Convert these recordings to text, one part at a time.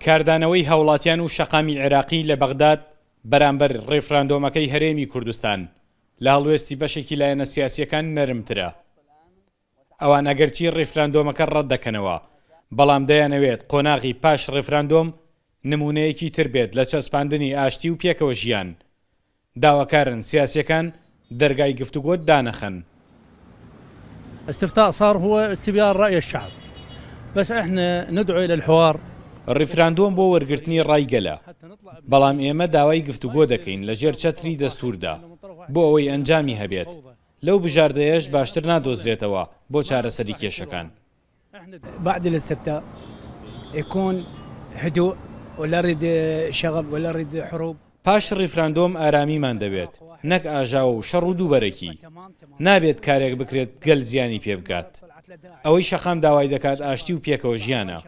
کاردانەوەی هاوڵاتیان و شەقامی عێراقی لە بەغداد بەرامبەر ڕیفراندۆمەکەی هەرێمی کوردستان لە هەڵوێستی بەشێکی لایەنە سیاسییەکان نەرمترە. ئەوان ئەگەرچی ڕیفراندۆمەکە ڕەتدەکەنەوە، بەڵام دەیانەوێت قۆناغی پاش ڕیفراندۆم نموونەیەکی تر بێت لە چەسپاندنی ئاشتی و پێکەوە ژیان. داواکارن سیاسییەکان دەرگای گفتوگۆ دانەخەن. استفتاء صار هو استبيان رأي الشعب بس احنا ندعو الى الحوار. ڕیفراندۆم بۆ وەرگرتنی ڕای گەلە، بەڵام ئێمە داوای گفتوگۆ دەکەین لەژێر چەتری دەستووردا بۆ ئەوەی ئەنجامی هەبێت، لەو بژاردەیەش باشتر نادۆزرێتەوە بۆ چارەسەری کێشەکان. بعد الاستفتاء يكون هدوء ولا نريد شغب ولا نريد حروب. پاش ڕیفراندۆم ئارامیمان دەوێت نەک ئاژاوە و شەڕ و دووبەرەکی. نابێت کارێک بکرێت گەل زیانی پێ بگات. ئەوەی شەقام داوای دەکات ئاشتی و پێکەوە ژیانە.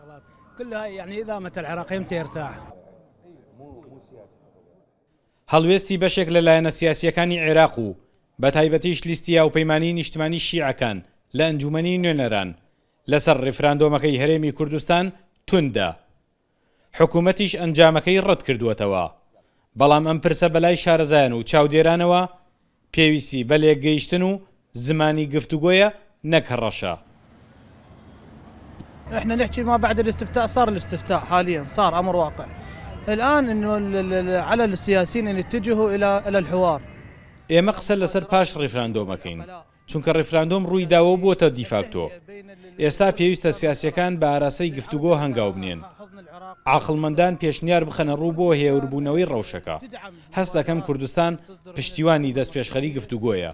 هەڵوێستی بەشێک لە لایەنە سیاسییەکانی عێراق و بەتایبەتیش لیستی هاوپەیمانیی نیشتمانیی شیعەکان لە ئەنجوومەنی نوێنەران لەسەر ڕیفراندۆمەکەی هەرێمی کوردستان توندە. حکومەتیش ئەنجامەکەی ڕەتکردووەتەوە. بەڵام ئەم پرسە بەلای شارەزایان و چاودێرانەوە پێویستی بە لێکگەیشتن و زمانی گفتوگۆیە نەک هەڕەشە. احنا نحكي ما بعد الاستفتاء صار الاستفتاء حاليا صار امر واقع الان انه على السياسيين ان يتجهوا الى الى الحوار. ئێمە قسە لەسەر پاش ڕیفراندۆم ئەکەین، چونکە ڕیفراندۆم ڕوویداوە و بووەتە دیفاکتۆ. ئێستا پێویستە سیاسییەکان بە ئاراستەی گفتوگۆ هەنگاو بنێن. عاقڵمەندان پێشنیار بخەنە ڕوو بۆ هێوربوونەوەی ڕەوشەکە. هەست دەکەم کوردستان پشتیوانی دەستپێشخەری گفتوگۆیە.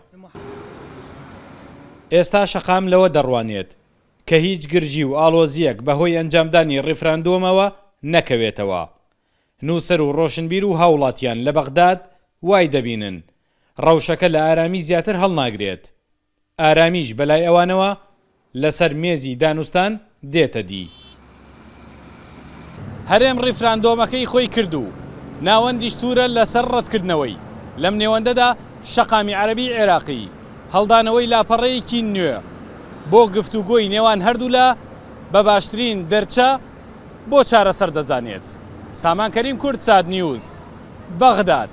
ئێستا شەقام لەوە دەڕوانێت کە هیچ گرژی و ئاڵۆزییەک بەهۆی ئەنجامدانی ڕیفراندۆمەوە نەکەوێتەوە. نووسەر و ڕۆشنبیر و هاوڵاتیان لە بەغداد وای دەبینن ڕەوشەکە لە ئارامی زیاتر هەڵناگرێت. ئارامیش بەلای ئەوانەوە لەسەر مێزی دانوستان دێتە دی. هەرێم ڕیفراندۆمەکەی خۆی کرد و ناوەندیش تورە لەسەر ڕەتکردنەوەی، لەم نێوەندەدا شەقامی عەرەبی عێراقی هەڵدانەوەی لاپەڕەیەکی نوێ بۆ گفتوگۆی نێوان هەردوولا بە باشترین دەرچە بۆ چارەسەر دەزانێت. سامان کەریم کوردسات نیوز، بەغداد.